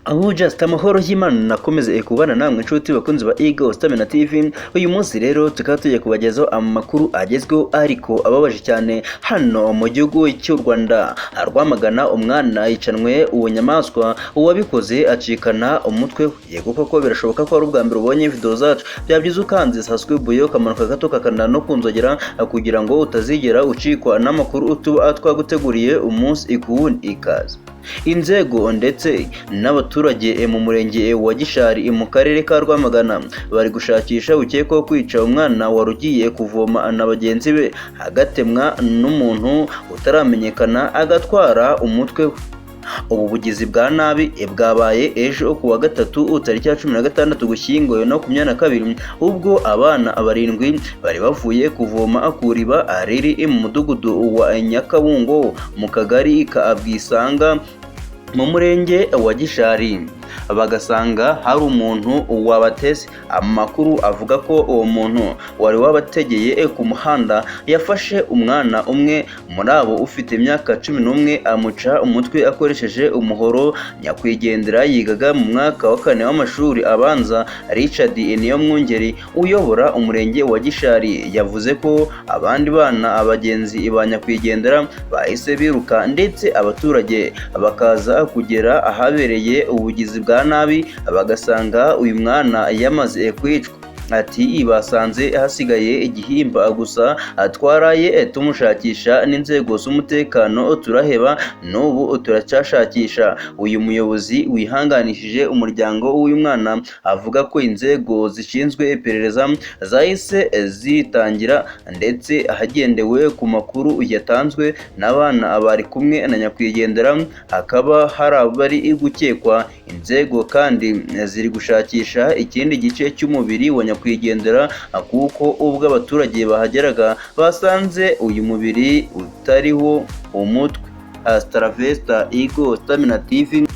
Aho just amahoro y'Imana nakomeze kubana namwe inshuti bakunzi ba Eagle Stamina TV. Uyu munsi rero tukaba tugiye kubagezaho amakuru agezweho ariko ababaje cyane hano mu gihugu cy'u Rwanda. Rwamagana, umwana yicanwe uwo nyamaswa, uwabikoze acikana umutwe we. Yego koko birashoboka ko ari ubwa mbere ubonye video zacu, byaba byiza ukanze subscribe, ukamanuka gato kakanda no kunzogera kugira ngo utazigera ucikwa n'amakuru tuba twaguteguriye umunsi ku wundi. Ikaze. Inzego ndetse n'abaturage mu murenge wa Gishari mu karere ka Rwamagana bari gushakisha ukekwaho kwica umwana wari ugiye kuvoma na bagenzi be, agatemwa n'umuntu utaramenyekana agatwara umutwe we. Ubu bugizi bwa nabi bwabaye ejo ku wa gatatu tariki ya 16 Ugushyingo 2022, ubwo abana barindwi bari bavuye kuvoma ku iriba riri mu mudugudu wa Nyakabungo mu kagari ka Bwisanga mu murenge wa Gishari, bagasanga hari umuntu wabateze. Amakuru avuga ko uwo muntu wari wabategeye ku muhanda yafashe umwana umwe muri abo ufite imyaka 11 amuca umutwe akoresheje umuhoro. Nyakwigendera yigaga mu mwaka wa kane w'amashuri abanza. Richard Niyomwungeri uyobora umurenge wa Gishari yavuze ko abandi bana bagenzi ba nyakwigendera bahise biruka, ndetse abaturage bakaza kugera ahabereye ubugizi bwa nabi bagasanga uyu mwana yamaze kwicwa. Ati: "Basanze hasigaye igihimba gusa, twaraye tumushakisha n'inzego z'umutekano turaheba, n'ubu turacyashakisha." Uyu muyobozi wihanganishije umuryango w'uyu mwana, avuga ko inzego zishinzwe iperereza zahise zitangira, ndetse hagendewe ku makuru yatanzwe n'abana bari kumwe na nyakwigendera hakaba hari abari gukekwa. Inzego kandi ziri gushakisha ikindi gice cy'umubiri wa nyakwigendera, kuko ubwo abaturage bahageraga basanze uyu mubiri utariho umutwe. Hasta la vista, Eagle Stamina TV.